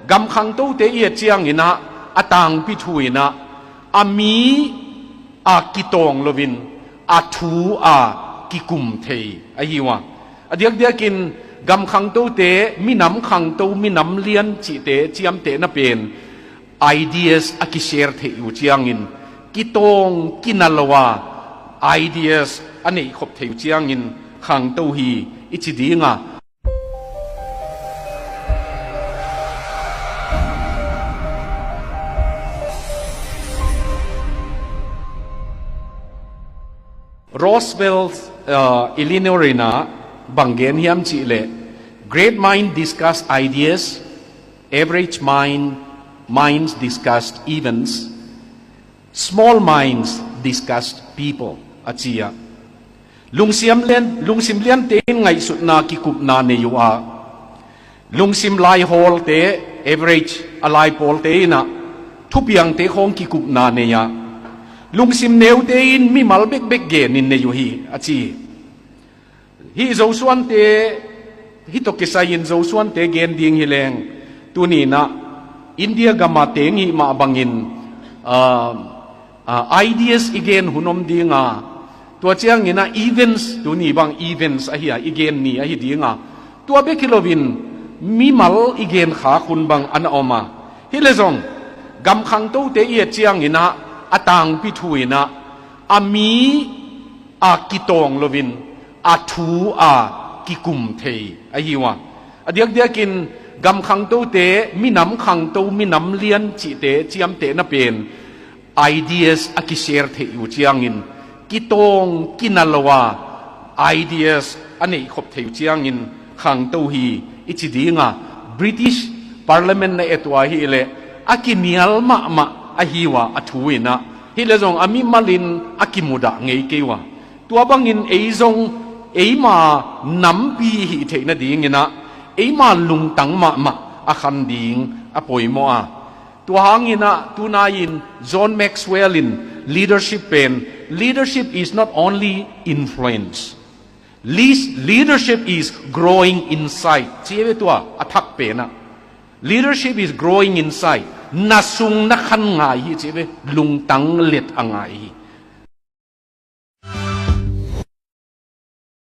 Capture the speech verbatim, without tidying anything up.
Gam khangtote i et ciangin ah, a tangpi thu in ah, a mi a kitawng loin, a thu a kikum thei ahi uh a. A diakdiakin gam khangtote, minam khangto, minam lian cihte ciamtehna pen ideas a kishare theih uh ciangin, kitawng kina lo a ideas a neihkhop theih uh ciangin khangto hi i ci ding a. Roosevelt, uh, Eleanor in ah bang gen hiam cih leh, "Great mind discuss ideas, average mind, minds discuss events, small minds discuss people," a ci a. Lungsim lian, lungsim liante in ngaihsutna kikupna nei uh a, lungsim laihawlte, average a laipawlte in ah thupiangte khawng kikupna nei a, lungsim neute in mimal bekbek genin nei uh hi, a ci. Hih Zosuante, hih tawh kisai-in Zosuante gen ding hi leng, tuni in ah India gam a teng hih mah bangin, ah, ah, ideas i gen hun om ding a, tua ciangin ah events, tuni bang events ahi a, i gen ni ahi ding a, tua bek hi loin mimal i gen khak hun bang a na om a. Hi leh zong, gam khangtote i et ciangin ah, a tangpi thu in ah, a mi a kitawng loin, a thu a kikum thei ahi uh a. A diakdiakin gam khangtote, minam khangto, minam lian cihte ciamtehna pen ideas a kishare theih uh ciangin, kitawng kina lo a ideas a neihkhop theih uh ciangin khangto hi i ci ding a. British Parliament na et uh a hih leh, a kinial mahmah ahi uh a, a thu in ah. Hi leh zong a mimalin a kimudah ngei kei uh a. Tua bangin ei zong eima nampi hih theih nadingin ah, eima lungtang mahmah a khan ding a poimawh a. Tua hangin ah tunai-in John Maxwell in, leadership pen, "Leadership is not only influence. Leas-, leadership is growing insight," ci ve tua a thak pen ah. "Leadership is growing insight." Na sung na khan ngai hi ci ve, lungtang let a ngai hi.